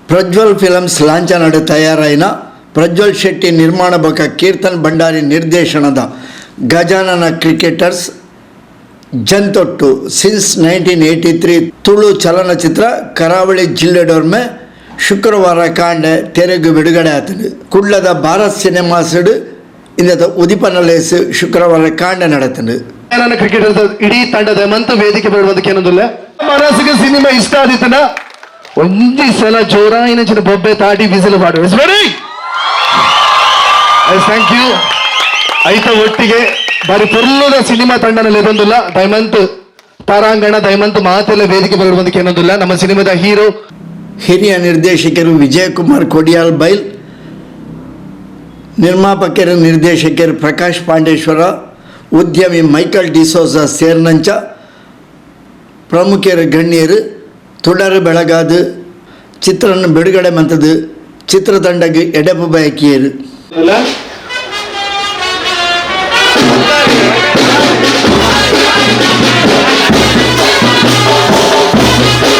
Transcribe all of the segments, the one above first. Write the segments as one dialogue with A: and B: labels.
A: Prajwal films ಲಾಂಛನಡ್ ತಯಾರಾಯಿನ Prajwal Shetty ನಿರ್ಮಾಣ ಬೊಕ ಕೀರ್ತನ್ ಭಂಡಾರಿ ನಿರ್ದೇಶನದ ಗಜಾನನ ಕ್ರಿಕೆಟರ್ಸ್ ಜಂತೊಟ್ಟು ಸಿನ್ಸ್ 1983 ತುಳು ಚಲನಚಿತ್ರ ಕರಾವಳಿ ಜಿಲ್ಲೆಡೊರ್ಮೆ ಶುಕ್ರವಾರ ಕಾಂಡೆ ತೆರೆಗು ಬಿಡುಗಡೆ ಆತನು. ಕುಡ್ಲದ ಭಾರತ್ ಸಿನಿಮಾಸ್ಡ್ ಇಂದ ಉದಿಪನ ಲೇಸ್ ಶುಕ್ರವಾರ ಕಾಂಡೆ ನಡೆತನು.
B: ನನ್ನ ಕ್ರಿಕೆಟರ್ ಇಡೀ ತಂಡದ ಮಂತು ವೇದಿಕೆ ಬರುವುದಕ್ಕೆ ಏನೊಂದಿಲ್ಲ. ಮನಸ್ಸಿಗೆ ಸಿನಿಮಾ ಇಷ್ಟ ಆದಿತ್ತನ ಒಂಜಿ ಸಲ ಜೋರಾಯಿನ ಚಿನ್ನ ಬೊಬ್ಬೆ ತಾಟಿ ವಿಸಿಲ್ ಪಾಡು. Ready? Thank you. ಐತ ಒಟ್ಟಿಗೆ ಬಾರಿ ಪೊರ್ಲುದ ಸಿನಿಮಾ ತಂಡನಲ್ಲಿ ಬಂದಿಲ್ಲ ದಯಮಂತ್ ತಾರಾಂಗಣ ದಯಮಂತ್ ಮಾತೆಲ್ಲ ವೇದಿಕೆ ಬರುವುದಕ್ಕೆ ಏನೊಂದಿಲ್ಲ ನಮ್ಮ ಸಿನಿಮಾದ ಹೀರೋ.
A: ಹಿರಿಯ ನಿರ್ದೇಶಕರು ವಿಜಯಕುಮಾರ್ ಕೊಡಿಯಾಲ್ ಬೈಲ್, ನಿರ್ಮಾಪಕರು ನಿರ್ದೇಶಕರು ಪ್ರಕಾಶ್ ಪಾಂಡೇಶ್ವರ, ಉದ್ಯಮಿ ಮೈಕಲ್ ಡಿಸೋಜ ಸೇರ್ನಂಚ ಪ್ರಮುಖರು ಗಣ್ಯರು ತುಡರು ಬೆಳಗಾದು ಚಿತ್ರನ ಬಿಡುಗಡೆ ಮಂತದು ಚಿತ್ರತಂಡಗೆ ಎಡಪು ಬಯಕಿಯರು.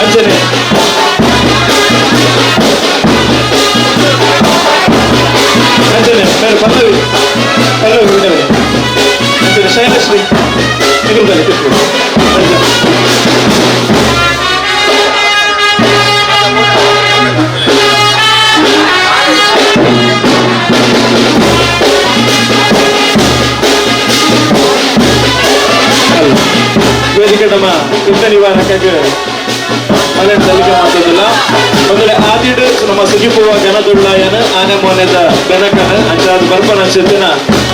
C: ಅಂಜನೆ ಅಂಜನೆ ಬೇರೆ ಪಲ್ಲವಿ ಪಲ್ಲವಿ ಬಿಟ್ಟವೆ. ಅಂಜನೆ ಶೈಲಶ್ರೀ ನಿಗುಲ್ದಲ್ಲಿ ಕೂತ್ಕೊಳ್ಳಿ. ಅಂಜನೆ. ಅಲ್ಲ. ವೇದಿಕೆ ನಮ್ಮ ಯುದ್ಧ ನಿವಾರಕಕ್ಕೆ ಮಲೆನ್ ಸಲ್ಲಿಕೆ ಮಾಡ್ತದಲ್ಲ. ಒಂದೆಡೆ ಆದಿಡು ನಮ್ಮ ಸುಗಿಪುವ ಗಣದುಳ್ಳಾಯನ ಆನೆ ಮೋನೆದ ಬೆನಕನ ಅಂಚಾದ ಬರ್ಪನ ಚೇತನ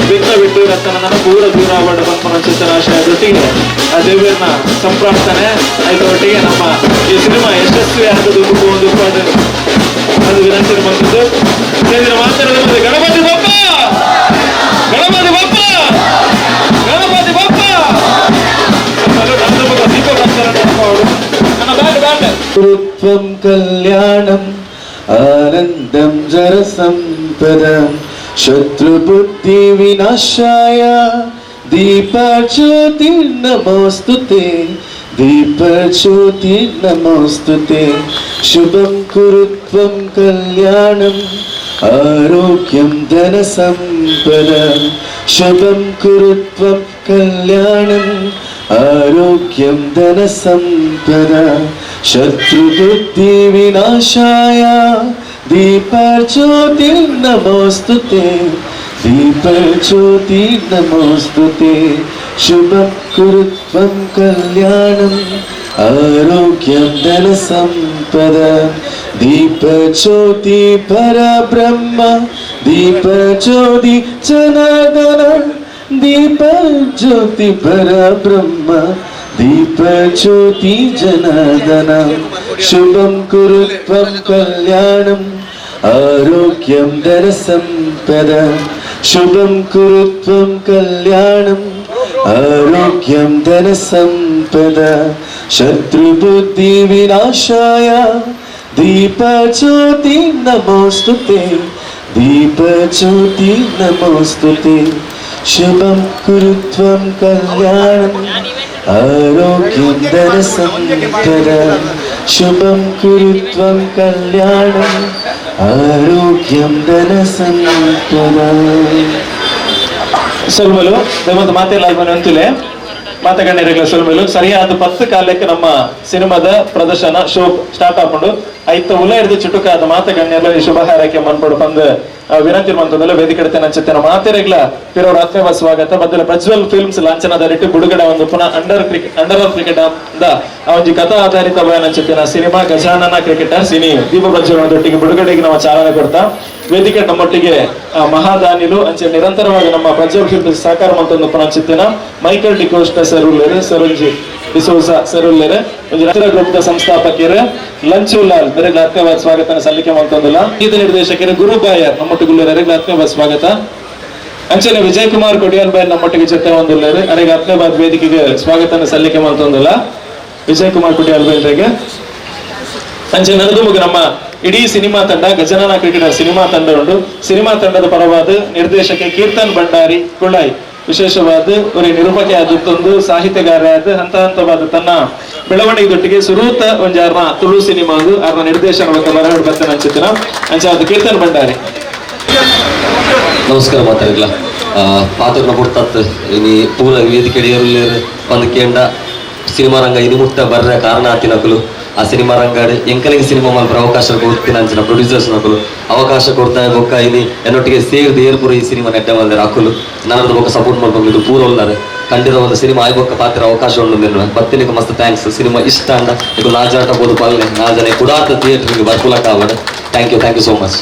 C: ವಿಘ್ನ ಬಿಟ್ಟು ರತ್ನ ಪೂರ ದೂರ ಆವಡ ಬರ್ಪನ ಚೇತನ ಆಶಯದೊಟ್ಟಿಗೆ ಆ ದೇವಿಯನ್ನ ಸಂಪ್ರಾರ್ಥನೆ ಆಯ್ತು. ಒಟ್ಟಿಗೆ ನಮ್ಮ ಈ ಸಿನಿಮಾ ಯಶಸ್ವಿ ಆಗದು ಒಂದು ಪಾಡು ಅದು ವಿನಂತಿ ಬಂದದ್ದು. ಮಾತಾಡೋದು ಗಣಪತಿ ಬಪ್ಪ, ಗಣಪತಿ ಬಪ್ಪ, ಗಣಪತಿ ಬಪ್ಪ. ದೀಪ ನನ್ನ ಬ್ಯಾಂಡ್ ಬ್ಯಾಂಡ್.
D: ತ್ವಂ ಕಲ್ಯಾಣಂ ಆನಂದಂ ಜರಸಂಪದಂ ಶತ್ರುಬುದ್ಧಿ ವಿನಾಶಾಯ ದೀಪಜ್ಯೋತಿರ್ನಮೋಸ್ತುತೆ, ದೀಪಜ್ಯೋತಿರ್ನಮೋಸ್ತುತೆ. ಶುಭಂ ಕುರು ತ್ವಂ ಕಲ್ಯಾಣಂ ಆರೋಗ್ಯಂ ಧನ ಸಂಪದಂ. ಶುಭಂ ಕುರು ತ್ವಂ ಕಲ್ಯಾಣಂ ಆರೋಗ್ಯಂ ಧನ ಸಂಪದ ಶತ್ರುಬುದ್ಧಿ ವಿನಾಶಾಯ ದೀಪಜ್ಯೋತಿರ್ನಮೋಸ್ತುತೆ, ದೀಪಜ್ಯೋತಿರ್ನಮೋಸ್ತುತೆ. ಶುಭಂ ಕುರು ತ್ವಂ ಕಲ್ಯಾಣಂ ಆರೋಗ್ಯಂ ಧನ ಸಂಪದ. ದೀಪಜ್ಯೋತಿ ಪರಬ್ರಹ್ಮ, ದೀಪಜ್ಯೋತಿ ಜನಾರ್ದನ, ದೀಪಜ್ಯೋತಿ ಪರಬ್ರಹ್ಮ, ದೀಪಜ್ಯೋತಿ ಜನಾರ್ದನ. ಶುಭಂ ಕುರು ತ್ವಂ ಕಲ್ಯಾಣಂ ಆರೋಗ್ಯಂ ಧನ ಸಂಪದ. ಶುಭಂ ಕುರು ತ್ವಂ ಕಲ್ಯಾಣಂ ಆರೋಗ್ಯಂ ಧನ ಸಂಪದ ಶತ್ರುಬುದ್ಧಿ ವಿನಾಶಾಯ ದೀಪಜ್ಯೋತಿ ನಮೋಸ್ತುತೆ, ದೀಪಜ್ಯೋತಿ ನಮೋಸ್ತುತೆ. ಶುಭಂ ಕುರು ತ್ವಂ ಕಲ್ಯಾಣಂ ಆರೋಗ್ಯಂ ಧನ ಸಂಪದ. ಶುಭಂ ಕುರು ತ್ವಂ ಕಲ್ಯಾಣಂ ಆರೋಗ್ಯಂ ಧನ ಸಂಪದ.
C: ಸೊಲ್ಮಲು ದಯಮಂತ ಮಾತೆಲ್ಲ ಮನೆ ಅಂತಲೇ ಮಾತಗಣ್ಯರಿಗಳ ಸೊಲ್ಮೆಲು. ಸರಿಯಾದ 10 ಕಾಲಕ್ಕೆ ನಮ್ಮ ಸಿನಿಮಾದ ಪ್ರದರ್ಶನ ಶೋ ಸ್ಟಾರ್ಟ್ ಆಪುಂಡು. ಐತ ಉಲ ಹಿಡಿದು ಚುಟುಕಾದ ಮಾತಗಣ್ಯರ್ಲ ಈ ಶುಭ ಹಾರೈಕೆ ಮನ್ಪಡು ಪಂದ್ ವಿನಂತಿ ಮಂತಂದಲ್ಲ. ವೇದಿಕೆ ನಂಚೆತ್ತಿನ ಮಾತೆರೆಗ್ಲ ಪಿರೋರ್ ಆತ್ಮೀಯ ಸ್ವಾಗತ. ಬದಲ ಪ್ರಜ್ವಲ್ ಫಿಲ್ಮ್ಸ್ ಲಾಂಛನದರಿಟ್ಟು ಬಿಡುಗಡೆ ಒಂದು ಪುನಃ under cricket under all cricket ಅಂದ ಆ ಒಂಜಿ ಕಥಾ ಆಧಾರಿತ ನಂಚೆತ್ತಿನ cinema Gajanana cricketer cine ದೀಪ ಪ್ರಜ್ವಲನದೊಟ್ಟಿಗೆ ಬಿಡುಗಡೆಗೆ ನಮ್ಮ ಚಾಲನೆ ಕೊಡ್ತಾ ವೇದಿಕೆ ನಮ್ಮೊಟ್ಟಿಗೆ ಮಹಾದಾನಿಲು ಅಂಚೆ ನಿರಂತರವಾಗಿ ನಮ್ಮ ಪ್ರಜ್ವಲ್ ಫಿಲ್ಮ್ಸ್ ಸಹಕಾರ ಮಂತೊಂದು ಪುನಃ ಚಿತ್ತಿನ ಮೈಕಲ್ ಡಿಕೋಸ್ಟ ಸರ್ ಉಲ್ಲೇರು, ಸರ್ ಒಂಜಿ ಡಿಸೋಜ ಸರ್ ಉಲ್ಲೇರು, ಒಂಜಿ ರತ್ನ ಗ್ರೂಪ್ ಸಂಸ್ಥಾಪಕರು ಲಂಚು ಲಾಲ್ ಬೆರಗ್ಲ ಆತ್ಮೀಯವಾದ ಸ್ವಾಗತ ಸಲ್ಲಿಕೆ ಮಂತೊಂದಿಲ್ಲ. ಗೀತ ನಿರ್ದೇಶಕರು ಗುರು ಬಾಯರ್ ನಮ್ಮೊಟ್ಟಿಗೆ ಅರೆಗ್ಲ ಆತ್ಮೀಯವಾದ ಸ್ವಾಗತ. ಅಂಚನೆ ವಿಜಯ್ ಕುಮಾರ್ ಕೊಡಿಯಾಲ್ ಬಾಯರ್ ನಮ್ಮೊಟ್ಟಿಗೆ ಜೊತೆ ಒಂದುಲ್ಲೇರು, ಅರೆಗೆ ಆತ್ಮೀಯವಾದ ವೇದಿಕೆಗೆ ಸ್ವಾಗತನ ಸಲ್ಲಿಕೆ ಮಂತೊಂದಿಲ್ಲ ವಿಜಯ್ ಕುಮಾರ್ ಕೊಡಿಯಾಲ್ ಬಾಯರಿಗೆ. ಅಂಚೆ ನಡೆದು ನಮ್ಮ ಇಡೀ ಸಿನಿಮಾ ತಂಡ ಗಜಾನನ ಕ್ರಿಕೆಟರ್ ಸಿನಿಮಾ ತಂಡ ಉಂಟು. ಸಿನಿಮಾ ತಂಡದ ಪರವಾದ ನಿರ್ದೇಶಕ ಕೀರ್ತನ್ ಭಂಡಾರಿ ಕುಳಾಯಿ ವಿಶೇಷವಾದ ಒಂದು ನಿರೂಪಕ ಆದತ್ತೊಂದು ಸಾಹಿತ್ಯಗಾರ ಆದ ಹಂತ ಹಂತವಾದ ತನ್ನ ಬೆಳವಣಿಗೆ ದೊಟ್ಟಿಗೆ ಸುರೂತ ಒಂಜಾರ್ನ ತುಳು ಸಿನಿಮಾ ಅರ್ನ ನಿರ್ದೇಶನ ಬರಹಡ್ ಬರ್ತೇನೆ ಅನ್ಸುತ್ತಿನ ಅಂಚ ಅದು ಕೀರ್ತನ್ ಭಂಡಾರಿ.
E: ನಮಸ್ಕಾರ ಮಾತಾಡಿಲ್ಲ ಪಾತ್ರನ ಪುರ್ತತ್ ಇನಿ ಪೂರ ವೇದಿಕೆ ಬಂದು ಕೇಂಡ ಸಿನಿಮಾ ರಂಗ ಇನಿ ಮುಟ್ಟ ಬರ್ರ ಕಾರಣ ಆತಿನಕುಲು ಆ ಸಿನಿಮಾ ರಂಗಾಡು ಎಂಕಲಿಗೆ ಸಿನಿಮಾ ಮಲ್ಪರ ಅವಕಾಶ ಕೊಡ್ತೀನಿ ಅಂಚಿನ ಪ್ರೊಡ್ಯೂಸರ್ಸ್ ನಕುಲು ಅವಕಾಶ ಕೊಡ್ತಾ ಬೊಕ್ಕ ಇನಿ ಎನ್ನೊಟ್ಟಿಗೆ ಸೇರಿದ ಏರ್ಪುರ ಈ ಸಿನಿಮಾ ನೆಡ್ಡ ಮಲ್ದರ ಅಕುಲು ನನ್ನದು ಬೊಕ್ಕ ಸಪೋರ್ಟ್ ಮಾಡ್ಕೊಂಡು ಪೂರ ಉಲ್ಲಾರೆ ಖಂಡಿತ ಒಂದು ಸಿನಿಮಾ ಆಯ್ಬೊಕ್ಕ ಪಾತ್ರ ಅವಕಾಶ ಉಂಡು ಬತ್ತಿನಿಗೆ ಮಸ್ತ್ thanks. Cinema ಇಷ್ಟ ಅಂಡ ಈಗ ನಾಜಾಟ ಬೋದು ಪಲ್ಲೆ ನಾಜನೆ ಕುಡಾತ ಥಿಯೇಟರ್ಗೆ ಬರ್ಕುಲಕ್ಕ ಆವಡ. Thank you, thank you so much.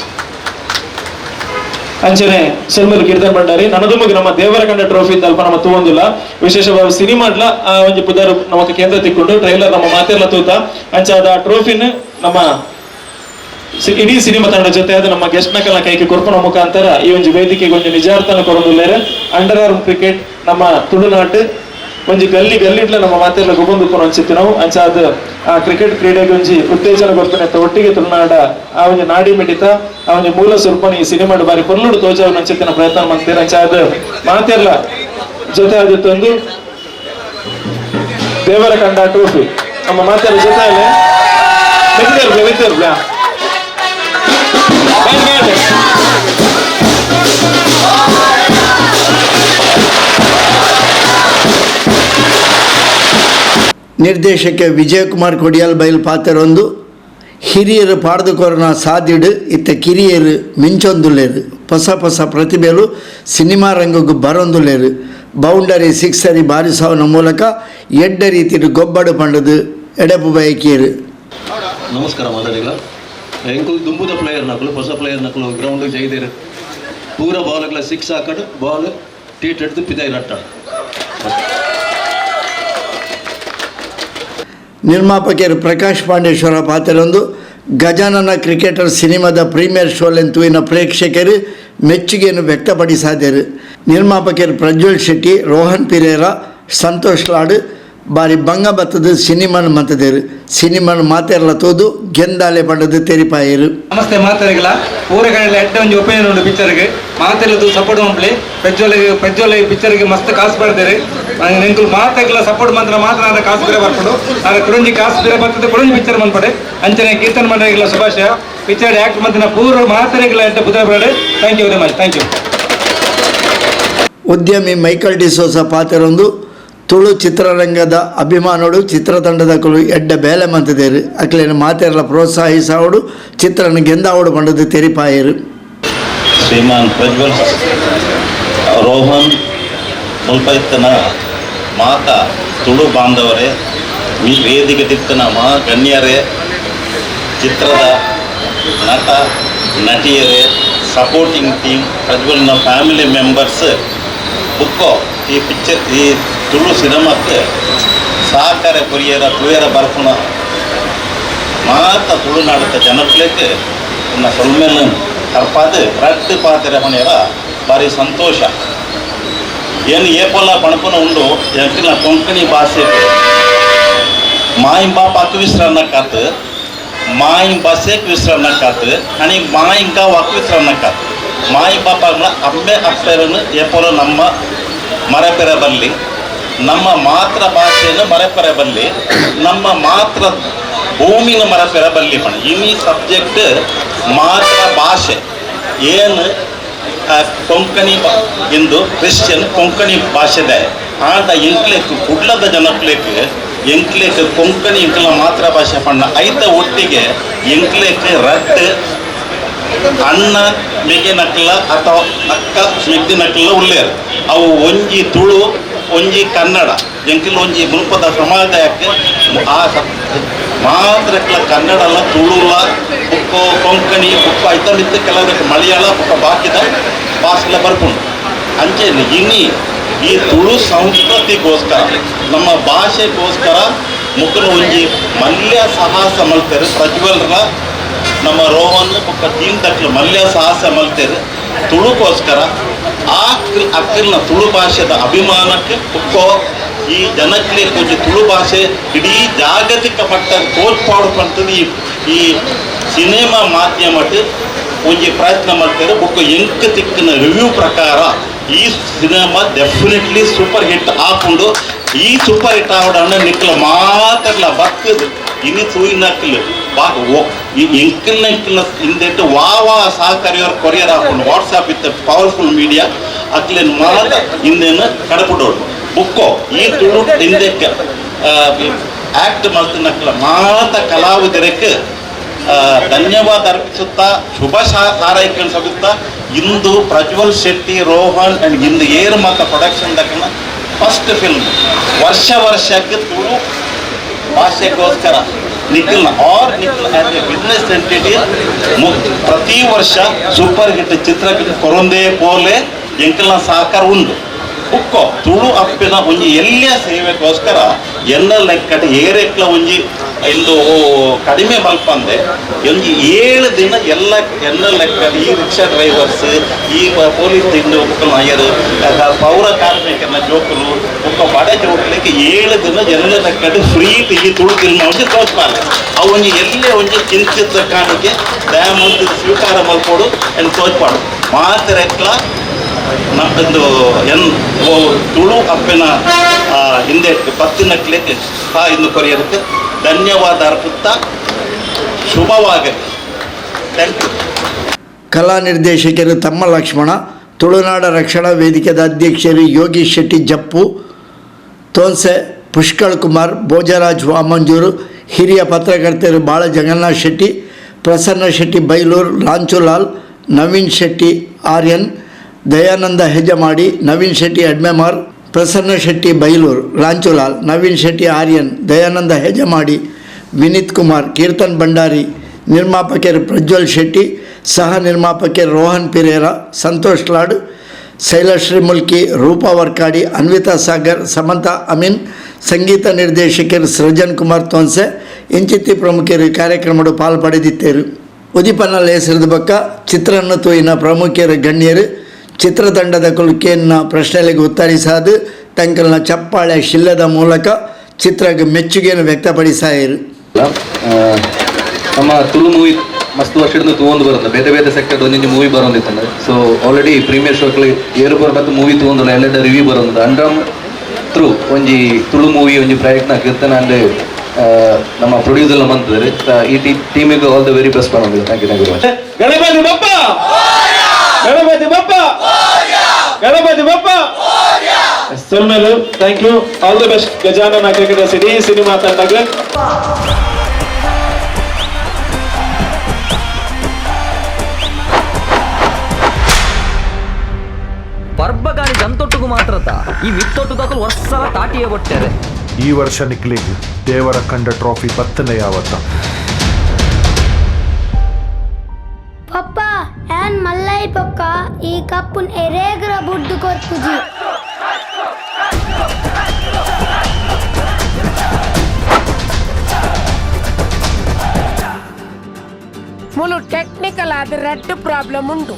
C: ಅಂಚನೆ ಸೊಲ್ಮೆಲು ಕೀರ್ತನ್ ಭಂಡಾರಿ ನನದುಮಗೆ ನಮ್ಮ ದೇವರ ಕಂಡ ಟ್ರೋಫಿ ಅಲ್ಪ ನಮ್ಮ ತೂವೊಂದಿಲ್ಲ ವಿಶೇಷವಾಗಿ ಸಿನಿಮಾಡ್ಲ ಆ ಒಂಜಿ ಪುದರ್ ನಮಕ್ ಕೇಂದ್ರ ತಿಕ್ಕೊಂಡು ಟ್ರೈಲರ್ ನಮ್ಮ ಮಾತೆಲ್ಲ ತೂತ ಅಂಚ ಅದ ಆ ಟ್ರೋಫಿನ ನಮ್ಮ ಇಡೀ ಸಿನಿಮಾ ತಂಡ ಜೊತೆ ಅದು ನಮ್ಮ ಗೆಸ್ಟ್ ನಕಲ್ನ ಕೈಗೆ ಕೊರ್ಪುನ ಮುಖಾಂತರ ಈ ಒಂಜಿ ವೇದಿಕೆಗೆ ಒಂಜಿ ನಿಜಾರ್ಥನ ಕೊರೊಂದುಲ್ಲೇರು. Under arm cricket ನಮ್ಮ ತುಳುನಾಟು ಒಂಜಿ ಗಲ್ಲಿ ಗಲ್ಲಿಡ್ಲ ನಮ್ಮ ಮಾತೆಲ್ಲ ಗೊಬ್ಬೊಂದು ಅನ್ಸಿತ್ತು ನಾವು ಅಂಚ ಅದು ಆ ಕ್ರಿಕೆಟ್ ಕ್ರೀಡೆಗೆ ಒಂಜಿ ಉತ್ತೇಜನ ಕೊರ್ಪುನ ಒಟ್ಟಿಗೆ ತುಳುನಾಡ ಆ ಒಂಜಿ ನಾಡಿ ಮಿಡಿತ ಆ ಒಂಜಿ ಮೂಲ ಸ್ವರೂಪನ ಈ ಸಿನಿಮಾಡು ಬಾರಿ ಪೊರ್ಲುಡು ತೋಜಾವನ ಅಂಚಿತ್ತಿನ ಪ್ರಯತ್ನ ಮಾಡ್ತೀರ. ಅಂಚ ಅದು ಮಾತೆಲ್ಲ ಜೊತೆ ಆದಿತ್ತೊಂದು ದೇವರ ಕಂಡ ಟ್ರೋಫಿ ನಮ್ಮ ಮಾತೆಲ್ಲ ಜೊತೆ ಅಲ್ಲೇ ಮೆತ್ತಿರ್ಬ್ಲ.
A: ನಿರ್ದೇಶಕ ವಿಜಯಕುಮಾರ್ ಕೊಡಿಯಾಲ್ ಬೈಲ್ ಪಾತ್ರೊಂದು ಹಿರಿಯರು ಪಾಡ್ದುಕೊರನ ಸಾದಿಡು ಇತ್ತ ಕಿರಿಯರು ಮಿಂಚೊಂದುಲ್ಲೇರು ಹೊಸ ಹೊಸ ಪ್ರತಿಭೆಲು ಸಿನಿಮಾ ರಂಗಕ್ಕೆ ಬರೊಂದುಲ್ಲೇರು ಬೌಂಡರಿ ಸಿಕ್ಸರಿ ಬಾರಿಸಾವನ ಮೂಲಕ ಎಡ್ಡ ರೀತಿಡು ಗೊಬ್ಬಡು ಪಂಡದು ಎಡಪು ಬಯಕಿಯರು.
F: ನಮಸ್ಕಾರ ಮಾತಾಡಿಲ್ಲ ಎಂಕುಲು ದುಂಬುದ ಪ್ಲೇಯರ್ ನಕಲು ಹೊಸ ಪ್ಲೇಯರ್ ನಕಲು ಗ್ರೌಂಡ್ ಜೈದೇರು ಪೂರ ಬಾಲ್ಗಳ ಸಿಕ್ಸ್ ಹಾಕಡು ಬಾಲ್ ಟೀಟ್ ಹಿಡಿದು ಪಿದಾಯಿ ರಟ್ಟ.
A: ನಿರ್ಮಾಪಕರು ಪ್ರಕಾಶ್ ಪಾಂಡೇಶ್ವರ ಪಾತ್ರೊಂದು ಗಜಾನನ ಕ್ರಿಕೆಟರ್ ಸಿನಿಮಾದ ಪ್ರೀಮಿಯರ್ ಶೋಲೆಂತುವಿನ ಪ್ರೇಕ್ಷಕರು ಮೆಚ್ಚುಗೆಯನ್ನು ವ್ಯಕ್ತಪಡಿಸಾದರು. ನಿರ್ಮಾಪಕರು ಪ್ರಜ್ವಲ್ ಶೆಟ್ಟಿ, ರೋಹನ್ ಪಿರೇರಾ, ಸಂತೋಷ್ ಲಾಡ್ ಬಾರಿ ಬಂಗ ಬತ್ತದ ಸಿನಿಮಾನ ಮತ್ತದೇರು ಸಿನಿಮಾನ ಮಾತೆರ್ಲ ತೋದು ಗೆಂದಾಲೆ ಪಂಡದು ತೆರಿಪಾಯರು.
G: ನಮಸ್ತೆ ಮಾತಾಡಿಗಳ ಊರ ಕಡೆಲ್ಲ ಎಡ್ಡೆ ಒಂಜಿ ಒಪಿನಿಯನ್ ಉಂಡು ಪಿಕ್ಚರ್ಗೆ ಮಾತೆಲ್ಲದು ಸಪೋರ್ಟ್ ಮಂಪ್ಲಿ ಪ್ರಜ್ವಲ್ ಪ್ರಜ್ವಲ್ ಪಿಕ್ಚರ್ಗೆ ಮಸ್ತ್ ಕಾಸು ಪಡ್ತಾರೆ ಎಂಕುಲು ಮಾತೆಗ್ಲ ಸಪೋರ್ಟ್ ಮಂತ್ರ ಮಾತ್ರ ಆದ ಕಾಸು ಬೇರೆ ಬರ್ಕೊಂಡು ಆದ್ರೆ ಕುಡಂಜಿ ಕಾಸು ಬೇರೆ ಬರ್ತದೆ ಕುಡಂಜಿ ಪಿಕ್ಚರ್ ಮನ್ಪಡೆ ಅಂಚನೆ ಕೀರ್ತನ್ ಮಂಡಳಿಗಳ ಶುಭಾಶಯ ಪಿಕ್ಚರ್ ಆಕ್ಟ್ ಮಂತಿನ ಪೂರ್ವ ಮಾತೆರೆಗಳ ಎಡ್ಡೆ ಬುಧ ಬರಡೆ. Thank you very much, thank you.
A: ಉದ್ಯಮಿ ಮೈಕಲ್ ಡಿಸೋಸ ಪಾತ್ರೊಂದು ತುಳು ಚಿತ್ರರಂಗದ ಅಭಿಮಾನೋಡು ಚಿತ್ರತಂಡದ ಕುಲು ಎಡ್ಡ ಬೇಲೆ ಮಂತದೇರು ಅಕ್ಲೇನು ಮಾತೆರ್ಲ ಪ್ರೋತ್ಸಾಹಿಸಾವಡು ಚಿತ್ರನ ಗೆಂದಾವಡು ಪಂಡದು ತೆರಿಪಾಯರು.
H: ಶ್ರೀಮಾನ್ ಪ್ರಜ್ವಲ್ ರೋಹನ್ ಮುಲ್ಪೈತ್ತನ ಮಾತಾ ತುಳು ಬಾಂಧವರೇ, ವೇದಿಕೆ ತಿತ್ತನ ಮಾ ಗಣ್ಯರೇ, ಚಿತ್ರದ ನಟ ನಟಿಯರೇ, ಸಪೋರ್ಟಿಂಗ್ ಟೀಮ್, ಪ್ರಜ್ವಲ್ನ ಫ್ಯಾಮಿಲಿ ಮೆಂಬರ್ಸ್ ಬುಕ್ಕೋ ಈ ಪಿಕ್ಚರ್ ಈ ತುಳು ಸಿನಿಮಾಕ್ಕೆ ಸಹಕಾರ ಕೊರಿಯರ ತುಯರ ಬರ್ಪುನ ಮಾತ ತುಳುನಾಡದ ಜನಕ್ಲೆಗ್ ఉన్న ಸೊಲ್ಮೆಲ್ ಕರ್ಪಾದು ರಡ್ಡು ಪಾತೆರ ಪಣಿಯರ ಭಾರಿ ಸಂತೋಷ. ಏನು ಏಪೊಲ್ಲ ಪಣಪುನ ಉಂಡು ಎಂಕಿನ ಕೊಂಕಣಿ ಭಾಷೆ ಮಾಯಿ ಬಾಪ ಅಕ್ ವಿಶ್ರನ್ನಕ್ಕಾತು ಮಾಯಿ ಭಾಷೆಕ್ ವಿಶ್ರನ್ನಕ್ಕಾತು आणि ಮಾಯಿಂಕ ವಾಕ್ ವಿಶ್ರನ್ನಕ್ಕಾತು ಮಾಯಿ ಬಾಪ ಅಮ್ಮೆ ಅಪ್ಪೆರನ್ನು ಏಪೊಲ ನಮ್ಮ ಮರೆಪೆರ ಬಲ್ಲಿ ನಮ್ಮ ಮಾತೃ ಭಾಷೆಯನ್ನು ಮರೆಪೆರ ಬಲ್ಲಿ ನಮ್ಮ ಮಾತೃ ಭೂಮಿನ ಮರೆಪೆರ ಬಲ್ಲಿ ಪಣ ಇನಿ ಸಬ್ಜೆಕ್ಟ್ ಮಾತೃ ಭಾಷೆ ಏನು ಕೊಂಕಣಿ ಇಂದು ಕ್ರಿಶ್ಚಿಯನ್ ಕೊಂಕಣಿ ಭಾಷೆದೆ ಆಂಡ ಎಂಕ್ಲೇಕ್ ಕುಡ್ಲದ ಜನಕ್ಲೇಕ್ ಎಂಕ್ಲೇಕ್ ಕೊಂಕಣಿ ಎಂಕ್ಲ ಮಾತೃ ಭಾಷೆ ಪಣ್ಣ ಐತ ಒಟ್ಟಿಗೆ ಎಂಕ್ಲೇಕ್ ರಟ್ಟು ಅಣ್ಣ ಮೆಗೆ ನಕ್ಲ ಅಥವಾ ಅಕ್ಕ ಮೆಗ್ದಿ ನಕ್ಲ ಉಲ್ಲೇರು ಅವು ಒಂಜಿ ತುಳು ಒಂಜಿ ಕನ್ನಡ ಎಂಕಿಲ್ ಒಂಜಿ ಮುಲ್ಪದ ಸಮಾಜಕ್ಕೆ ಆ ಮಾತ್ರಕ್ಲ ಕನ್ನಡಲ ತುಳುಲ ಬುಕ್ಕೋ ಕೊಂಕಣಿ ಬುಕ್ಕ ಐತ ಮಿತ್ತ ಕೆಲವರಿಗೆ ಮಲಯಾಳ ಬುಕ್ಕ ಬಾಕಿದ ಭಾಷೆಲ ಬರ್ಪುಂಡು ಅಂಚೆ ಇನಿ ಈ ತುಳು ಸಂಸ್ಕೃತಿಗೋಸ್ಕರ ನಮ್ಮ ಭಾಷೆಗೋಸ್ಕರ ಮುಕ್ಕಲು ಒಂಜಿ ಮಲ್ಯ ಸಾಹಸ ಮಲ್ತೆರು ಪ್ರಜ್ವಲ್ರ ನಮ್ಮ ರೋಹನ್ ಬೊಕ್ಕ ಟೀಮ್ ತಕ್ಲು ಮಲ್ಯ ಸಾಹಸ ಮಲ್ತೆರು ತುಳುಕೋಸ್ಕರ ಆ ಅಕ್ಕಿಲ್ನ ತುಳು ಭಾಷೆದ ಅಭಿಮಾನಕ್ಕೆ ಬುಕ್ಕೋ ಈ ಜನಕ್ಲೆ ಒಂಜಿ ತುಳು ಭಾಷೆ ಇಡೀ ಜಾಗತಿಕ ಮಟ್ಟ ತೋರ್ಪಾಡು ಪಂತದ್ದು ಈ ಸಿನಿಮಾ ಮಾಧ್ಯಮಟ್ ಒಂಜಿ ಪ್ರಯತ್ನ ಮಾಡ್ತಾರೆ. ಬೊಕ್ಕ ಎಂಕ್ ತಿಕ್ಕಿನ ರಿವ್ಯೂ ಪ್ರಕಾರ ಈ cinema definitely super hit ಆಪುಂಡು. ಈ ಸೂಪರ್ ಹಿಟ್ ಆವಡಣ್ಣ ನಿಕ್ಲ ಮಾತರ್ಲ ಬಕ್ಕದು ಇನಿ ತೂಯಿನಕ್ಲು ಈ ಎಂಕಲ್ನ ಎಂಕಲ್ನ ಇಂದೆಟ್ಟು ವಾ ವಾ ಸಹಕಾರಿಯವರು ಕೊರಿಯರ್ ಹಾಕೊಂಡು ವಾಟ್ಸಾಪ್ ಇತ್ತ ಪವರ್ಫುಲ್ ಮೀಡಿಯಾ ಅಕ್ಲೇನು ಮಾತ ಹಿಂದೆನ ಕಡಪುಡೋಡು ಬುಕ್ಕೋ ಈ ತುಳು ಹಿಂದೆಕ್ಕೆ ಆಕ್ಟ್ ಮಲ್ತಿನಕ್ಲ ಮಾತ ಕಲಾವಿದರಕ್ಕೆ ಧನ್ಯವಾದ ಅರ್ಪಿಸುತ್ತಾ ಶುಭ ಹಾರೈಕೆ ಸಗುತ್ತಾ ಇಂದು ಪ್ರಜ್ವಲ್ ಶೆಟ್ಟಿ ರೋಹನ್ ಅಂಡ್ ಇಂದು ಏರು ಮಾತ ಪ್ರೊಡಕ್ಷನ್ ದಕ್ಕನ ಫಸ್ಟ್ ಫಿಲ್ಮ್ ವರ್ಷ ವರ್ಷಕ್ಕೆ Tulu ಭಾಷೆಗೋಸ್ಕರ ನಿಖಿಲ್ನ or Nikhil as a business entity ಪ್ರತಿ ವರ್ಷ ಸೂಪರ್ ಹಿಟ್ ಚಿತ್ರಕ್ಕೆ ಕೊರೊಂದೇ ಪೋಲೆ ಎಂಕಲ್ನ ಸಹಕಾರ ಉಂಡು ಬುಕ್ಕೋ ತುಳು ಅಪ್ಪಿನ ಒಂಜಿ ಎಲ್ಲ ಸೇವೆಗೋಸ್ಕರ ಎಲ್ಲ ಲೆಕ್ಕಟ ಏರೆಕ್ಲ ಒಂಜಿ ಇಂದು ಕಡಿಮೆ ಮಲ್ಪಂದೆ ಒಂಜಿ 7 ದಿನ ಎಲ್ಲ ಎಲ್ಲ ಲೆಕ್ಕ ಈ ರಿಕ್ಷಾ ಡ್ರೈವರ್ಸ್ ಈ ಪೊಲೀಸ್ ಇಂದು ಅಯ್ಯರು ಪೌರ ಕಾರ್ಮಿಕರನ್ನ ಜೋಕುಲು ಬುಕ್ಕ ಬಡ ಜೋಕುಲಿಗೆ 7 ದಿನ ಎಲ್ಲ ಲೆಕ್ಕಟ ಫ್ರೀ ಈ ತುಳು ಫಿಲ್ಮ್ ಒಂಜಿ ತೋಚ್ಪಾಲೆ ಅವು ಒಂಜಿ ಎಲ್ಲೇ ಒಂಜಿ ಕಿಂಚಿತ್ ಕಾಣಿಕೆ ದಯಾಮಂತ್ ಸ್ವೀಕಾರ ಮಲ್ಪೋಡು ಎಂದು ತೋಚ್ಪಾಡು ಮಾತೆರೆಕ್ಲ ನಮ್ಮದು ಎನ್ ತುಳು ಅಪ್ಪಿನ ಹಿಂದೆ ಪತ್ತಿನಕ್ಲಿಕ್ಕೆ ಇಂದು ಕೊರಿಯದಕ್ಕೆ ಧನ್ಯವಾದ ಅರ್ಪಿಸ್ತಾ ಶುಭವಾಗಲಿ. Thank you.
A: ಕಲಾ ನಿರ್ದೇಶಕರು ತಮ್ಮ ಲಕ್ಷ್ಮಣ, ತುಳುನಾಡ ರಕ್ಷಣಾ ವೇದಿಕೆದ ಅಧ್ಯಕ್ಷರು ಯೋಗೀಶ್ ಶೆಟ್ಟಿ ಜಪ್ಪು, ತೋನ್ಸೆ ಪುಷ್ಕಳ್ ಕುಮಾರ್, ಭೋಜರಾಜ್ ವಾಮಂಜೂರು, ಹಿರಿಯ ಪತ್ರಕರ್ತರು ಬಾಳ ಜಗನ್ನಾಥ್ ಶೆಟ್ಟಿ, ಪ್ರಸನ್ನ ಶೆಟ್ಟಿ ಬೈಲೂರು, ಲಾಂಚುಲಾಲ್, ನವೀನ್ ಶೆಟ್ಟಿ ಆರ್ಯನ್, ದಯಾನಂದ ಹೆಜಮಾಡಿ, ನವೀನ್ ಶೆಟ್ಟಿ ಅಡ್ಮೆಮಾರ್, ಪ್ರಸನ್ನ ಶೆಟ್ಟಿ ಬೈಲೂರು, ಲಾಂಚುಲಾಲ್, ನವೀನ್ ಶೆಟ್ಟಿ ಆರ್ಯನ್, ದಯಾನಂದ ಹೆಜಮಾಡಿ, ವಿನೀತ್ ಕುಮಾರ್, ಕೀರ್ತನ್ ಭಂಡಾರಿ, ನಿರ್ಮಾಪಕರು ಪ್ರಜ್ವಲ್ ಶೆಟ್ಟಿ, ಸಹ ನಿರ್ಮಾಪಕರು ರೋಹನ್ ಪಿರೇರಾ, ಸಂತೋಷ್ ಲಾಡ್, ಶೈಲಶ್ರೀ ಮುಲ್ಕಿ, ರೂಪಾ ವರ್ಕಾಡಿ, ಅನ್ವಿತಾ ಸಾಗರ್, ಸಮಂತಾ ಅಮೀನ್, ಸಂಗೀತ ನಿರ್ದೇಶಕರು ಸೃಜನ್ ಕುಮಾರ್ ತೋನ್ಸೆ ಇಂಚಿತ್ತಿ ಪ್ರಮುಖರು ಕಾರ್ಯಕ್ರಮಡು ಪಾಲ್ಪಡೆದಿತ್ತೇರು. ಉದಿಪನ ಲೇಸರದ ಬಕ್ಕ ಚಿತ್ರನ್ನು ತೂಯಿನ ಪ್ರಮುಖರು ಗಣ್ಯರು ಚಿತ್ರತಂಡದ ಕುಲ್ಕೇನ್ನ ಪ್ರಶ್ನೆಗಳಿಗೆ ಉತ್ತರಿಸಾದು ತಂಕಲ್ನ ಚಪ್ಪಾಳೆ ಶಿಲ್ಲದ ಮೂಲಕ ಚಿತ್ರಕ್ಕೆ ಮೆಚ್ಚುಗೆಯನ್ನು ವ್ಯಕ್ತಪಡಿಸಾಯರು.
I: ನಮ್ಮ ತುಳು ಮೂವಿ ಮಸ್ತ್ ವರ್ಷದಿಂದ ತೂವೊಂದು ಬರೋದು ಬೇರೆ ಬೇರೆ ಸೆಕ್ಟರ್ ಒಂದೊಂದು ಮೂವಿ ಬರೋದಿತ್ತು. So already premier ಶೋಕ್ಲಿ ಏರು ಬರೋದು ಮೂವಿ ತೂವೊಂದಿಲ್ಲ, ಎಲ್ಲ ರಿವ್ಯೂ ಬರೋದು ಅಂಡ್ರಮ್ ಥ್ರೂ ಒಂಜಿ ತುಳು ಮೂವಿ ಒಂಜಿ ಪ್ರಯತ್ನ ಕೀರ್ತನ ಅಂಡ್ ನಮ್ಮ ಪ್ರೊಡ್ಯೂಸರ್ ಬಂತಿದ್ದಾರೆ. ಈ ಟೀಮಿಗೆ all the very best ಮಾಡೋದು. Thank you, thank you very much.
C: Ganapati Bappa, Ganapati Bappa, Ganapati Bappa. ಸೊಲ್ಮೇಲು thank you, all the best Gajanana cricketers ಇಡೀ ಸಿನಿಮಾ ತಂಡಕ್ಕೆ.
E: ಪರ್ಬಗಾನಿ ಜಂತೊಟ್ಟುಗು ಮಾತ್ರತ ಈ ಮಿತ್ತೊಟ್ಟುದಾಕಲು ವರ್ಷಲ ತಾಟಿಯೇ ಕೊಟ್ಟಾರೆ.
J: ಈ ವರ್ಷ ನಿಕ್ಲಿಗ್ ದೇವರ ಕಂಡ ಟ್ರೋಫಿ ಬತ್ತನೆ ಯಾವತ್ತ.
K: ಪಪ್ಪ ಆನ್ ಮಲ್ಲೈ ಪೊಕ್ಕ ಈ ಕಪ್ಪುನ್ ಎರೇಗ್ರ ಬುಡ್ದು ಕೊರ್ಪುಜಿ.
L: ಮುಲು ಟೆಕ್ನಿಕಲ್ ಆದ ರೆಡ್ ಪ್ರಾಬ್ಲಮ್ ಉಂಟು.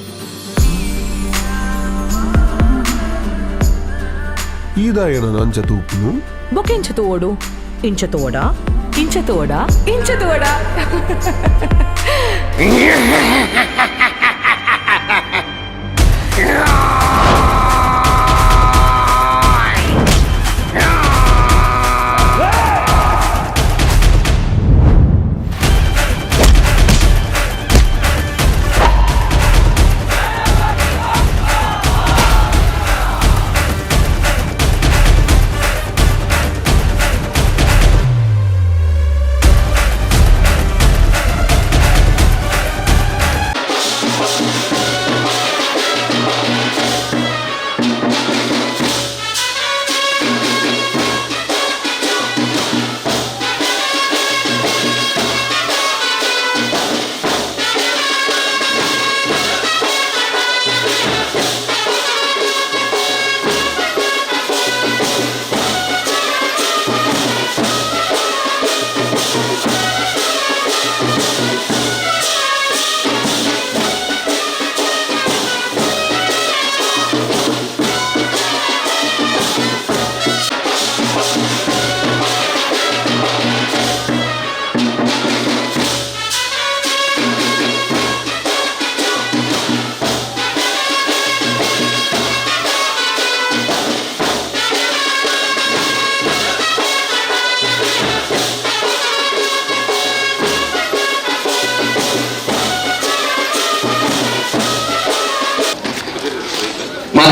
J: ಈದಾಯನ ನಂಚ ತೂಪುನು
M: ಬೊಕ್ಕ ಇಂಚ ತೋಡು ಇಂಚ ತೋಡ ಇಂಚ ತೋಡ ಇಂಚ ತೋಡ.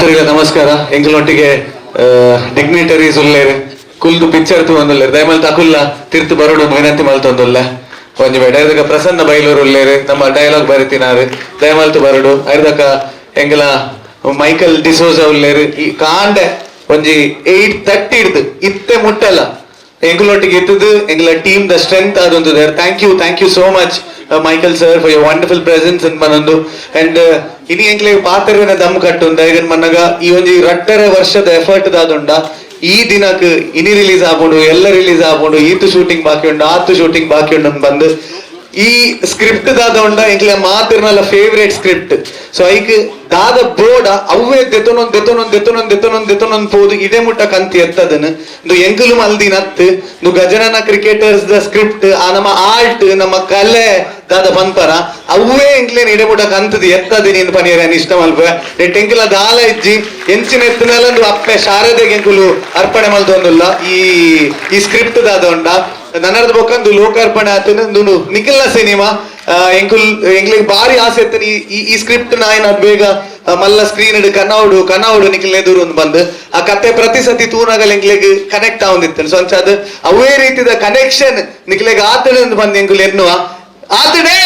N: ಮಾತರಿಗ ನಮಸ್ಕಾರ. ಎಂಕಲೊಟ್ಟಿಗೆ ಡಿಗ್ನಿಟರೀಸ್ ಉಲ್ಲೇರು ಕುಲ್ದು ಪಿಕ್ಚರ್ ತೂವೊಂದುಲ್ಲೇರು ದಯಮಲ್ ತಕುಲ್ಲ ತಿರ್ತು ಬರೋಡು ವಿನಂತಿ ಮಲ್ತೊಂದುಲ್ಲ ಒಂಜಿ ಬೇಡ. ಐದಕ ಪ್ರಸನ್ನ ಬೈಲೂರು ಉಲ್ಲೇರು ನಮ್ಮ ಡೈಲಾಗ್ ಬರಿತಿನಾರು ದಯಮಲ್ತು ಬರೋಡು. ಐದಕ ಎಂಗಲ ಮೈಕಲ್ ಡಿಸೋಜ ಉಲ್ಲೇರು ಈ ಕಾಂಡೆ ಒಂಜಿ 8:30 ಹಿಡ್ದು ಇತ್ತೆ ಮುಟ್ಟಲ್ಲ ಎಂಕಲೊಟ್ಟಿಗೆ ಇತ್ತದು ಎಂಗಲ team the strength ಆದೊಂದು there. Thank you, thank you so much Michael sir for your wonderful presence ಅಂತ ಮನೊಂದು. ಅಂಡ್ ಇನಿ ಎಂಕ್ಲೆ ಪಾತ್ರನ ದಮ್ ಕಟ್ಟು ದಯಗನ್ ಮನ್ನಗ ಈ ಒಂಜಿ 2.5 ವರ್ಷದ ಎಫರ್ಟ್ ದಾದುಂಡ ಈ ದಿನಕ್ ಇನಿ ರಿಲೀಸ್ ಆಪುಂಡು ಎಲ್ಲ ರಿಲೀಸ್ ಆಪುಂಡು ಈತು ಶೂಟಿಂಗ್ ಬಾಕಿ ಉಂಡು ಆತು ಶೂಟಿಂಗ್ ಬಾಕಿ ಉಂಡು ಬಂದು ಈ ಸ್ಕ್ರಿಪ್ಟ್ ದಾದ ಉಂಡ ಎಂಕ್ಲೆ ಮಾತಿರ್ನಲ್ಲ favourite script. So ಐಕ್ ದಾದ ಬೋರ್ಡ ಅವ್ವೇ ದೆತೊನೊಂದ್ ದೆತೊನೊಂದ್ ದೆತೊನೊಂದ್ ದೆತೊನೊಂದ್ ದೆತೊನೊಂದ್ ಪೋದು ಇದೇ ಮುಟ್ಟ ಕಂತಿ ಎತ್ತದನು ಇಂದು ಎಂಕುಲು ಮಲ್ದಿ ನತ್ತು ಇಂದು ಗಜನನ cricketers the script ಆ ನಮ್ಮ ಆರ್ಟ್ ನಮ್ಮ ಕಲೆ ದಾದ ಪನ್ಪರ ಅವ್ವೇ ಎಂಕ್ಲೇನ್ ಇಡೆ ಮುಟ್ಟ ಕಂತದ ಎತ್ತದ ನೀನು ಪನಿಯರ ಇಷ್ಟ ಮಲ್ಪ ನೆಟ್ ಎಂಕುಲ ದಾಲ ಇಜ್ಜಿ ಎಂಚಿನ ಎತ್ತನಲ್ಲ ಅಪ್ಪೆ ಶಾರದೆಗೆ ಎಂಕುಲು ಅರ್ಪಣೆ ಮಲ್ದೊಂದುಲ್ಲ ಈ ಈ ಸ್ಕ್ರಿಪ್ಟ್ ದಾದ ಉಂಡ ನನ್ನರ್ದ ಬೊಕ್ಕಂದು ಲೋಕಾರ್ಪಣೆ ಆತನ ನಿಖಿಲ್ನ ಸಿನಿಮಾ ಎಂಕುಲ್ ಎಂಕ್ಲೆಗ್ ಬಾರಿ ಆಸೆ ಇತ್ತನ ಈ ಸ್ಕ್ರಿಪ್ಟ್ ನಾಯನ ಬೇಗ ಮಲ್ಲ ಸ್ಕ್ರೀನ್ ಇಡು ಕನ್ನೌಡು ಕನ್ನೌಡು ನಿಖಿಲ್ ಎದುರು ಒಂದು ಬಂದು ಆ ಕತೆ ಪ್ರತಿ ಸತಿ ತೂನಾಗಲ್ ಎಂಕ್ಲೆಗ್ ಕನೆಕ್ಟ್ ಆವೊಂದಿತ್ತನ. ಸೊ ಅಂಚ ಅದು ಅವೇ ರೀತಿದ ಕನೆಕ್ಷನ್ ನಿಖಿಲೆಗ್ ಆತನ ಬಂದು ಎಂಕುಲ್ ಎನ್ನುವ ಆತನೇ.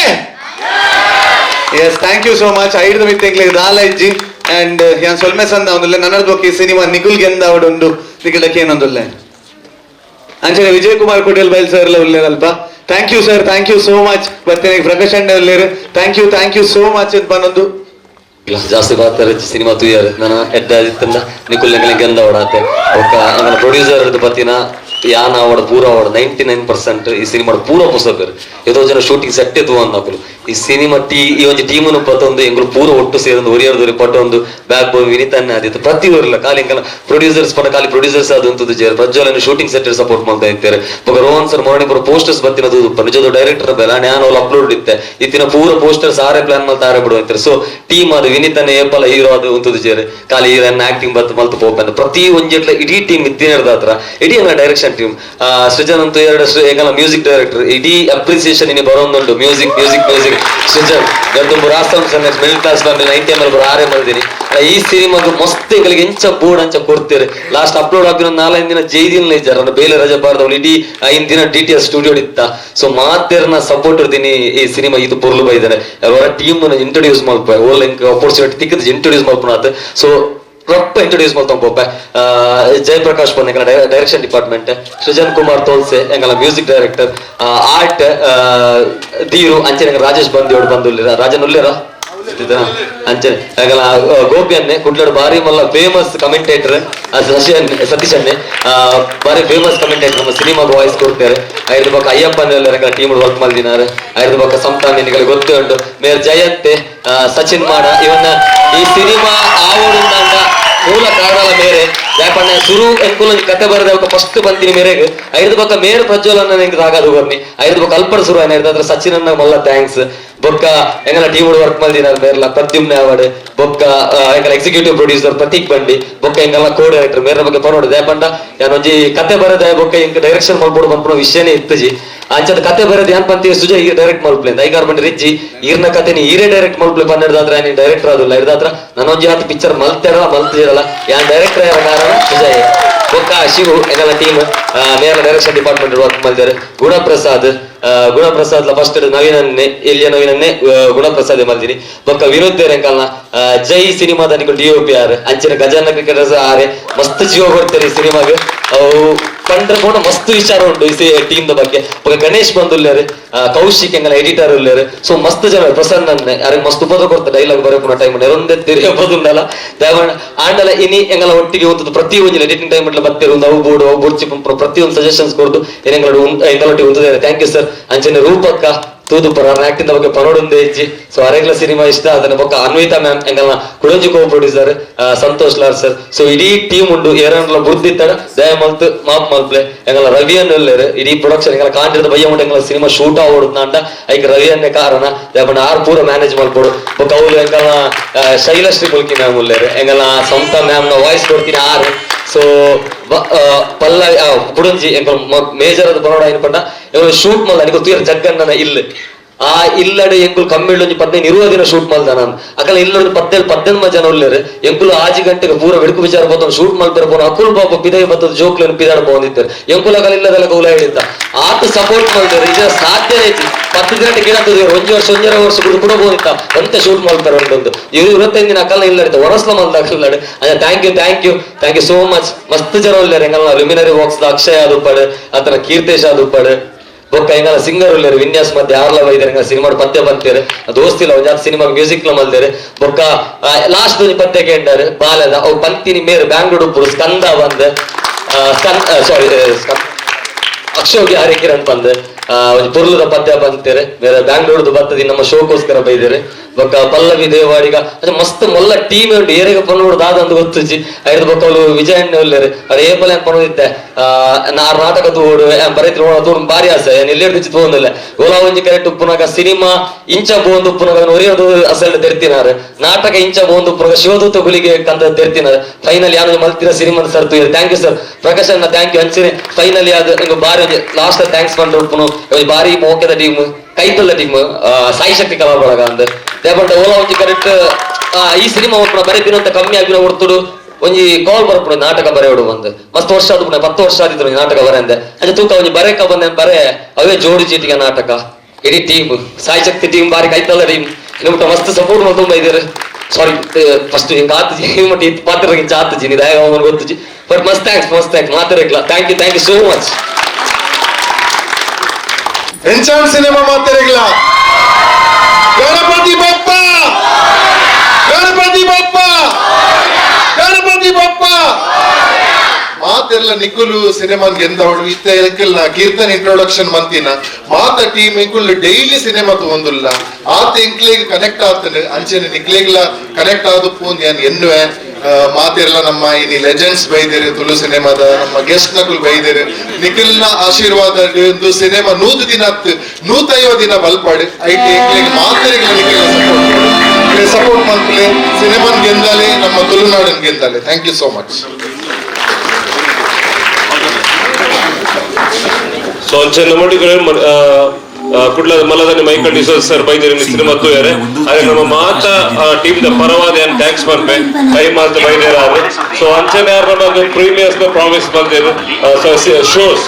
N: Yes, thank you so much. ಐಡ್ದ ಮಿತ್ತ ಎಂಕ್ಲೆಗ್ ದಾಲ ಇಜ್ಜಿ ಅಂಡ್ ಯಾನ್ ಸೊಲ್ಮೆ ಸಂದ ಒಂದುಲ್ಲೆ ನನ್ನರ್ದ ಬೊಕ್ಕ ಈ ಸಿನಿಮಾ ನಿಖುಲ್ ಗೆಂದ ಅವಡೊಂದು ನಿಖಿಲಕ್ಕೆ ಏನೊಂದುಲ್ಲೆ ಅಂಚನೆ ವಿಜಯ್ ಕುಮಾರ್ ಕೊಟೇಲ್ ಬೈಲ್ sir ಉಲ್ಲೇರಲ್ಪ. Thank you sir, thank you so much. ಬರ್ತೇನೆ ಪ್ರಕಾಶ್ ಅಣ್ಣ ಉಲ್ಲೇರು, thank you, thank you so much ಅಂತ ಬಂದೊಂದು
E: ಜಾಸ್ತಿ ಬಾತಾರೆ ಸಿನಿಮಾ ತೂಯಾರು ನನ್ನ ಎಡ್ಡ ಇತ್ತಂದ ನಿಖುಲ್ ನೆಗಲಿ ಗೆಂದ ಓಡಾತೆ ಒಕ್ಕ ನನ್ನ ಪ್ರೊಡ್ಯೂಸರ್ ಪತ್ತಿನ ಯಾನ ಅವಡ ಪೂರ ಅವಡ 99% ಈ ಸಿನಿಮಾ ಪೂರ ಪುಸ್ತಕರು ಏದೋ ಜನ ಶೂಟಿಂಗ್ ಸೆಟ್ ಎತ್ತು ಅಂದಾಕುಲು ಈ ಸಿನಿಮಾ ಟೀ ಈ ಒಂಜಿ ಟೀಮನ್ನು ಪತ್ತೊಂದು ಎಂಗುಲು ಪೂರ ಒಟ್ಟು ಸೇರೊಂದು ಒರಿಯರ್ದೊರಿ ಪಟ್ಟೊಂದು ಬ್ಯಾಕ್ ಬೋನ್ ವಿನಿತನ್ನೇ ಆದಿತ್ತು ಪ್ರತಿ ಊರಿಲ್ಲ ಖಾಲಿ ಎಂಕಲ ಪ್ರೊಡ್ಯೂಸರ್ಸ್ ಪಂಡ ಖಾಲಿ ಪ್ರೊಡ್ಯೂಸರ್ಸ್ ಅದು ಅಂತದ್ದು ಜೇರು ಪ್ರಜ್ವಲನ್ನು shooting set support ಮಾಡ್ತಾ ಇದ್ದಾರೆ. ಬೊಕ ರೋಹನ್ ಸರ್ ಮೊರಣಿ ಪೂರ ಪೋಸ್ಟರ್ಸ್ ಬತ್ತಿನ ದೂದುಪ್ಪ ನಿಜದ ಡೈರೆಕ್ಟರ್ ಬೇಲ ನಾನು ಅವ್ಲು ಅಪ್ಲೋಡ್ ಇತ್ತೆ ಇತ್ತಿನ ಪೂರ ಪೋಸ್ಟರ್ಸ್ ಆರೇ ಪ್ಲಾನ್ ಮಲ್ತ ಆರೇ ಬಿಡುವ ಇತ್ತಾರೆ. ಸೊ ಟೀಮ್ ಅದು ವಿನಿತನ್ನೇ ಏಪಲ ಹೀರೋ ಅದು ಅಂತದ್ದು ಜೇರು ಖಾಲಿ ಹೀರೋ ಆಕ್ಟಿಂಗ್ ಬತ್ತು ಮಲ್ತು ಪೋಪೆಂದು ಪ್ರತಿ ಒಂಜೆಟ್ಲ ಇಡೀ ಟೀಮ್ ಇತ್ತಿನ ಹತ್ರ ಇಡೀ ಎಂಗಲ ಡೈರೆಕ್ಷನ್ ಟೀಮ್ ಸೃಜನ್ ಅಂತೂ ಎರಡು ಎಂಗಲ ಮ್ಯೂಸಿಕ್ ಡೈರೆಕ್ಟರ್ ಇಡೀ ಅಪ್ರಿಸಿಯೇಷನ್ ಇನಿ ಬರೋಂದುಂಡು music music music Srujan ತುಂಬ ರಾಸ್ತಮ್ middle class family 90 ML ಬರೋ ಆರೇ ಮಲ್ದಿನಿ ಈ ಸಿನಿಮಾಗ ಮಸ್ತ್ ಎಂಗಳಿಗೆ ಎಂಚ ಬೋರ್ಡ್ ಅಂಚ ಕೊಡ್ತೇವೆ. ಲಾಸ್ಟ್ ಅಪ್ಲೋಡ್ ಆಗಿರೋ 4-5 ದಿನ ಜೈದಿನ ಇದ್ದಾರೆ ನನ್ನ ಬೇಲೆ ರಜೆ ಬಾರ್ದವಳು ಇಡೀ 5 ದಿನ DTS studio ಇತ್ತ. ಸೊ ಮಾತೇರ್ನ ಸಪೋರ್ಟ್ ಇರ್ತೀನಿ ಈ ಸಿನಿಮಾ ಇದು ಪೊರ್ಲು ಬೈದಾನೆ ಅವರ ಟೀಮ್ ಇಂಟ್ರೊಡ್ಯೂಸ್ ಮಲ್ಪ ಓಲ್ ಎಂಕ್ ಅಪರ್ಚುನಿಟಿ ತಿಕ್ಕದ ಇಂಟ್ರೊಡ್ಯೂಸ್ ಮಲ್ಪನಾತ್. ಸೊ ರೊಪ್ಪ ಇಂಟ್ರೊಡ್ಯೂಸ್ ಮಾಡ್ತಾವ ಪೋಪ ಜಯಪ್ರಕಾಶ್ ಬಂದ ಎಂಗಲ ಡೈರೆಕ್ಷನ್ ಡಿಪಾರ್ಟ್ಮೆಂಟ್, ಸೃಜನ್ ಕುಮಾರ್ ತೋಲ್ಸೆ ಎಂಗಲ music director, art ಧೀರು ಅಂಚನೆ ರಾಜೇಶ್ ಬಂದಿಯೋಡು ಬಂದುಲ್ಲಿರ ರಾಜನ್ ಉಲ್ಲೇರ ಅಂಚನೆ ಎಂಗಲ ಗೋಪಿ ಅನ್ನೆ ಕುಡ್ಲಡು ಬಾರಿ ಮಲ್ಲ ಫೇಮಸ್ ಕಮೆಂಟೇಟರ್ ಶಶಿ ಅನ್ನೆ ಸತೀಶ್ ಅನ್ನೆ ಬಾರಿ ಫೇಮಸ್ ಕಮೆಂಟೇಟರ್ ನಮ್ಮ ಸಿನಿಮಾಗ ವಾಯ್ಸ್ ಕೊಡ್ತಾರೆ. ಐದು ಪಕ್ಕ ಅಯ್ಯಪ್ಪ ಎಂಗಲ ಟೀಮ್ ವರ್ಕ್ ಮಲ್ದಿನಾರೆ. ಐದು ಪಕ್ಕ ಸಂತಾನಿಗಳಿಗೆ ಗೊತ್ತೇ ಉಂಟು ಮೇರ್ ಜಯಂತೆ ಸಚಿನ್ ಮಾಡ ಇವನ್ನ ಈ ಸಿನಿಮಾ ಆವಡು ಮೂಲ ಕಾರಣಲ ಮೇರೆ ಯಾಕಂದ್ರೆ ಸುರು ಎಂಕುಲ ಕತೆ ಬರದ ಫಸ್ಟ್ ಬಂತೀನಿ ಮೇರೆಗೆ ಐದು ಪಕ್ಕ ಮೇರೆ ಪ್ರಜ್ವಲನ್ನ ಎಂಕ್ ರಾಗದು ಬರ್ನಿ ಐದು ಪಕ್ಕ ಅಲ್ಪಡ್ ಸುರು ಏನ ಸಚಿನ್ ಅನ್ನ ಮಲ್ಲ thanks. ಬೊಕ್ಕ ಎಂಗಲ ಟೀಮ್ ವರ್ಕ್ ಮಲ್ದಿನ ಮೇರ್ಲ ಪ್ರದ್ಯುಮ್ನ ಅವಾರ್ಡ್ ಬೊಕ್ಕ ಎಂಗಲ ಎಕ್ಸಿಕ್ಯೂಟಿವ್ ಪ್ರೊಡ್ಯೂಸರ್ ಪ್ರತೀಕ್ ಬಂಡಿ ಬೊಕ್ಕ ಎಂಗಲ ಕೋ ಡೈರೆಕ್ಟರ್ ಮೇರೆ ಬಗ್ಗೆ ಪರೋಡು ದಯಪಂಡ ಯಾನೊಂಜಿ ಕತೆ ಬರದ ಬೊಕ್ಕ ಎಂಕ್ ಡೈರೆಕ್ಷನ್ ಮಲ್ಪೋಡು ಪನ್ಪುನ ವಿಷಯನೇ ಇತ್ತಜಿ ಅಂಚದ ಕತೆ ಬರೋದು ಏನ್ ಪಂತಿ ಸುಜ ಈಗ ಡೈರೆಕ್ಟ್ ಮಲ್ಪ್ಲೆ ಐಗಾರ್ ಬಂಡಿ ರಿಜ್ಜಿ ಈರ್ನ ಕತೆ ನೀ ಈರೇ ಡೈರೆಕ್ಟ್ ಮಲ್ಪ್ಲೆ ಪನ್ನೆರಡು ನೀ ಡೈರೆಕ್ಟರ್ ಆದಿಲ್ಲ ಇರ್ದಾತ್ರ ನಾನೊಂಜಿ ಹತ್ತು ಪಿಕ್ಚರ್ ಮಲ್ತೇರಲ್ಲ ಮಲ್ತಿರಲ್ಲ ಯಾನ್ ಡೈರೆಕ್ಟರ್ ಯಾರ ಕಾರಣ ಸುಜಯ್ ಬೊಕ್ಕ ಶಿವು ಎಂಗಲ ಟೀಮ್ ನೇರ direction department work ಮಲ್ತಾರೆ. Gunaprasad Gunaprasad first ನವೀನನ್ನೇ ಎಲ್ಲಿಯ ನವೀನನ್ನೇ ಗುಣಪ್ರಸಾದ್ ಮಲ್ದಿನಿ. ಬೊಕ್ಕ ವಿನೋದ್ ಎಂಕಲ್ನ ಜೈ ಸಿನಿಮಾದ ನಿಕುಲ್ DOP R ಅಂಚಿನ ಗಜಾನ ಕ್ರಿಕೆಟರ್ಸ್ ಆರೆ ಮಸ್ತ್ ಜೀವ ಕೊಡ್ತಾರೆ ಈ ಸಿನಿಮಾಗೆ ಅವು ಪಂಡ್ರೆ ಕೂಡ ಮಸ್ತ್ ವಿಚಾರ ಉಂಟು ಈ ಟೀಮ್ the ಬಗ್ಗೆ. ಬೊಕ್ಕ ಗಣೇಶ್ ಬಂದುಲ್ಲೇರು ಕೌಶಿಕ್ ಎಂಗಲ ಎಡಿಟರ್ ಉಲ್ಲೇರು. ಸೊ ಮಸ್ತ್ ಜನ ಪ್ರಸನ್ನ ಯಾರಿಗೆ ಮಸ್ತ್ ಉಪದ್ರ ಕೊಡ್ತಾರೆ ಡೈಲಾಗ್ ಬರೋಪುನ ಟೈಮ್ ನೆರೊಂದೇ ತೆರೆಯಬಹುದುಂಡಲ್ಲ ದಯಮಾಡಿ ಆಂಡಲ ಇನಿ ಎಂಗಲ ಒಟ್ಟಿಗೆ ಹೋಗ್ತದೆ ಪ್ರತಿ ಒಂಜಿ ಎಡಿಟಿಂಗ್ ಟೈಮ್ ಬತ್ತೆರು ಒಂದು ಅವು ಬೋರ್ಡು ಅವು ಬುಡ್ಚಿ ಪ್ರತಿಯೊಂದು ಸಜೆಷನ್ಸ್ ಕೊಡ್ದು ಎಂಗಲೊಟ್ಟಿಗೆ ಉಂತಿದ್ದಾರೆ. Thank you sir. ಅಂಚನೆ ರೂಪಕ್ಕ ತೂದುಪುರ ಆಕ್ಟಿಂಗ್ ಬಗ್ಗೆ ಪರೋಡೊಂದು ಹೆಜ್ಜಿ ಸೊ ಅರೆಗ್ಲ ಸಿನಿಮಾ ಇಷ್ಟ ಅದನ್ನ ಬೊಕ್ಕ ಅನ್ವಿತಾ ಮ್ಯಾಮ್ ಎಂಗಲ್ನ ಕುಡಂಜಿ co producer Santosh Lal sir. So ಇಡೀ ಟೀಮ್ ಉಂಡು ಏರನ್ಲ ಬುದ್ಧಿತ್ತಡ ದಯ ಮಲ್ತ್ ಮಾಪ್ ಮಲ್ಪ್ಲೆ ಎಂಗಲ ರವಿಯನ್ ಉಲ್ಲೇರು ಇಡೀ ಪ್ರೊಡಕ್ಷನ್ ಎಂಗಲ ಕಾಂಡಿರದ ಬಯ್ಯ ಉಂಟು ಎಂಗಲ ಸಿನಿಮಾ ಶೂಟ್ ಆವೊಡು ಅಂಡ ಐಕ್ ರವಿಯನ್ನೇ ಕಾರಣ ದಯಪಂಡ ಆರ್ ಪೂರ ಮ್ಯಾನೇಜ್ ಮಲ್ಪೊಡು. ಬೊಕ್ಕ ಅವ್ಲು ಎಂಗಲ್ನ ಶೈಲಶ್ರೀ ಮುಲ್ಕಿ ಮ್ಯಾಮ್ ಉಲ್ಲೇರು ಎಂಗಲ್ನ ಸ್ವಂತ ಮ್ಯಾಮ್ ನ ವಾಯ್ಸ್ ಕೊಡ್ತೀನಿ ಆರ್. ಸೊ ಪಲ್ಲವಿ ಕುಡಂಜಿ ಎಂಕಲ್ ಮೇಜರ್ ಅದು ಬರೋಡ ಏನು ಪಂಡ ಶೂಟ್ ಮಲ್ಲ ನಿಕುಲು ತೂಯರ್ ಜಗ್ಗಣ್ಣನ ಇಲ್ಲ ಆ ಇಲ್ಲಡೆ ಎಂಕುಲು ಕಮ್ಮಿಳ್ ಒಂಜಿ 15-20 ದಿನ ಶೂಟ್ ಮಲ್ದ ನಾನು. ಅಕಲ ಇಲ್ಲೊಂದು 17-18 ಜನ ಉಲ್ಲೇರು. ಎಂಕುಲು 6 ಗಂಟೆಗೆ ಪೂರ ಬೆಳಕು ವಿಚಾರ ಬತ್ತ ಶೂಟ್ ಮಲ್ಪೆರ ಪೋನ. ಅಕುಲು ಪಾಪ ಪಿದೈ ಬತ್ತದ ಜೋಕ್లను ಪಿದಾಡ ಪೋಂದಿತ್ತಾರೆ. ಎಂಕುಲು ಅಕಲ ಇಲ್ಲದೆಲ್ಲ ಗೌಲ ಹಿಡಿತ ಆತ ಸಪೋರ್ಟ್ ಮಲ್ತಾರೆ. ಇದು ಸಾಧ್ಯನೇ ಐತಿ. 10 ಗಂಟೆ ಗಿಡತ್ತದೆ 1 ವರ್ಷ 1.5 ವರ್ಷ ಕೂಡ ಪೋಂದಿತ್ತ ಒಂತೆ ಶೂಟ್ ಮಲ್ಪೆರ ಒಂದೊಂದು 25 ದಿನ ಅಕಲ್ನ ಇಲ್ಲಡಿತ ವರಸ್ಲ ಮಲ್ದ ಅಕಲ್ಲಾಡು. Thank you thank you thank you so much. ಮಸ್ತ್ ಜನ ಉಲ್ಲೇರು. ಎಂಗಲ್ಲ ಲ್ಯುಮಿನರಿ ಬಾಕ್ಸ್ ಅಕ್ಷಯ್ ಆದುಪ್ಪಾಡು, ಆತನ ಕೀರ್ತೇಶ್ ಆದುಪ್ಪಾಡು, ಬೊಕ್ಕ ಎಂಗಲ ಸಿಂಗರ್ ಉಲ್ಲೇರು ವಿನ್ಯಾಸ್ ಮಧ್ಯೆ ಆರ್ಲ ಬೈದಾರೆ. ಎಂಗಲ ಸಿನಿಮಾ ಪದ್ಯ ಬಂತೇರು ದೋಸ್ತಿಲ್ಲ ಒಂಜಾತ್ ಸಿನಿಮಾ ಮ್ಯೂಸಿಕ್ ಲ ಮಲ್ದೇರು. ಬೊಕ್ಕ ಲಾಸ್ಟ್ ಒಂಜಿ ಪದ್ಯ ಕೇಂಡಾರು ಬಾಲದ ಅವು ಪಂತಿನಿ ಮೇರು ಬ್ಯಾಂಗ್ಳೂರು ಉಪ್ಪುರು ಸ್ಕಂದ ಬಂದ್ ಸಾರಿ ಅಕ್ಷೋಗಿ ಹರಿಕಿರಣ್ ಬಂದ್ ಒಂಜಿ ಪೊರ್ಲುದ ಪದ್ಯ ಬಂತೇರು. ಬೇರೆ ಬ್ಯಾಂಗ್ಳೂರ್ದು ಬರ್ತದೆ ನಮ್ಮ ಶೋಕೋಸ್ಕರ ಬೈದೇರು. ಬೊಕ್ಕ ಪಲ್ಲವಿ ದೇವಾಡಿಗ ಅದೇ ಮಸ್ತ್ ಮೊಲ್ಲ ಟೀಮ್ ಉಂಟು. ಏರೆಗ ಪನ್ನೋಡು ದಾದ ಗೊತ್ತುಜಿ. ಐದು ಬೊಕ್ಕ ಅವಳು ವಿಜಯಣ್ಣ ಉಲ್ಲೇರು. ಅವ್ರು ಏಪಲ ಪನ್ನೋದಿತ್ತೆ ನಾರು ನಾಟಕ ತೋಡು ಬರೈತ್ರಿ ತೋಡು ಭಾರಿ ಆಸೆ ಎಲ್ಲಿ ತೋಂದಿಲ್ಲ. ಓಲಾ ಒಂಜಿ ಕರೆಕ್ಟ್ ಉಪ್ಪುನಾಗ ಸಿನಿಮಾ ಇಂಚ ಬೋಂದು ಉಪ್ಪುನಾಗ ಒರಿಯೋದು ಅಸಲ್ ತೆರ್ತಿನಾರು. ನಾಟಕ ಇಂಚ ಬೋಂದು ಉಪ್ಪುನಾಗ ಶಿವದೂತ ಗುಳಿಗೆ ಕಂತ ತೆರ್ತಿನಾರು. ಫೈನಲ್ ಯಾರು ಮಲ್ತಿರ cinema sir thank you sir. Prakash ಅಣ್ಣ thank you ಅಂಚನೆ. ಫೈನಲಿ ಅದು ನಿಂಗೆ ಬಾರಿ ಒಂಜಿ ಲಾಸ್ಟ್ thanks ಪಂಡ ಉಪ್ಪುನು ಬಾರಿ ಮೋಕೆದ ಟೀಮ್ ಕೈತಲ್ಲ ಟೀಮ್ ಸಾಯಿ ಶಕ್ತಿ ಕಲಾ ಬಳಗ ಅಂದ್ ದೇಪಂಡ ಓಲಾ ಒಂಜಿ ಕರೆಕ್ಟ್ ಈ ಸಿನಿಮಾ ಒಪ್ಪುನ ಬರೀ ದಿನಂತ ಕಮ್ಮಿ ಆಗಿನ ಹೊರ್ತುಡು ಒಂಜಿ ಕಾಲ್ ಬರ್ಪುಡು ನಾಟಕ ಬರೆಯೋಡು ಬಂದು ಮಸ್ತ್ ವರ್ಷ ಆದ 10 ವರ್ಷ ಆದಿದ್ರು ನಾಟಕ ಬರೆಂದೆ. ಅಂಚೆ ತೂಕ ಒಂಜಿ ಬರೇಕ ಬಂದೆ ಬರೆ ಅವೇ ಜೋಡಿ ಚೀಟಿಗೆ ನಾಟಕ ಇಡೀ ಟೀಮ್ ಸಾಯಿ ಶಕ್ತಿ ಟೀಮ್ ಬಾರಿ ಕೈತಲ್ಲ ಟೀಮ್ ನಿಮ್ಗೆ ಮಸ್ತ್ ಸಪೋರ್ಟ್ ತುಂಬ ಇದ್ದೀರಿ. ಸಾರಿ ಫಸ್ಟ್ ಹಿಂಗೆ ಆತಜಿ ಮಟ್ಟ ಇತ್ತು ಪಾತ್ರ ಇಂಚ ಆತಜಿ ನೀವು ದಯ ಗೊತ್ತುಜಿ. ಬಟ್ ಮಸ್ತ್ thanks ಮಸ್ತ್ thanks ಮಾತಾಡಕ್ಲ. Thank you thank you so much.
O: ಎಂಚಾನ್ cinema ಮಾತಾಡಿಲ್ಲ. ಗಣಪತಿ ಬಪ್ಪ ಗಣಪತಿ ಬಪ್ಪ ಗಣಪತಿ ಬಪ್ಪ ಮಾತೆಲ್ಲ ನಿಖುಲು ಸಿನಿಮಾ ಗೆಂದವಳು ಇತ್ತ ಎಂಕಲ್ನ ಕೀರ್ತನ್ ಇಂಟ್ರೊಡಕ್ಷನ್ ಮಂತಿನ ಮಾತ ಟೀಮ್ ಎಂಕುಲು ಡೈಲಿ ಸಿನಿಮಾ ತಗೊಂದುಲ್ಲ ಆತ ಎಂಕ್ಲೇಗ್ ಕನೆಕ್ಟ್ ಆಗ್ತಾನೆ ಅಂಚೆನೆ ನಿಕ್ಲೇಗ್ಲ ಕನೆಕ್ಟ್ ಆದಪ್ಪು ಏನ್ ಎನ್ನುವೆ. ಮಾತೆಲ್ಲ ನಮ್ಮ ಇನಿ ಲೆಜೆಂಡ್ಸ್ ಬೈದೇರು ತುಳು ಸಿನಿಮಾದ ನಮ್ಮ ಗೆಸ್ಟ್ ನಕುಲ್ ಬೈದೇರು. ನಿಖಿಲ್ನ ಆಶೀರ್ವಾದ ಒಂದು ಸಿನಿಮಾ 100 ದಿನ 150 ದಿನ ಬಲ್ಪಾಡು IT ಎಂಕ್ಲೇಗ್ ಮಾತೆರಿಗ್ಲ ನಿಖಿಲ್ನ support support monthly cinnamon ಗೆಂದಾಲೆ ನಮ್ಮ ತುಳುನಾಡನ್ ಗೆಂದಾಲೆ. Thank you so much.
P: So ಅಂಚೆ ನಮ್ಮೊಟ್ಟಿಗೆ Kudla ಮಲ್ಲದಾನಿ Michael D'Souza sir ಬೈದಿರಿ cinema ತೂಯರೆ. ಅದೇ ನಮ್ಮ ಮಾತ ಟೀಮ್ the ಪರವಾದ ಏನ್ thanks ಪನ್ಪೆ ಟೈಮ್ ಅಂತ ಬೈದಿರ. ಸೊ ಅಂಚನೆ ಯಾರು ನಮ್ಮ ಪ್ರೀಮಿಯರ್ಸ್ ಪ್ರಾಮಿಸ್ ಬಂದಿರು ಶೋಸ್.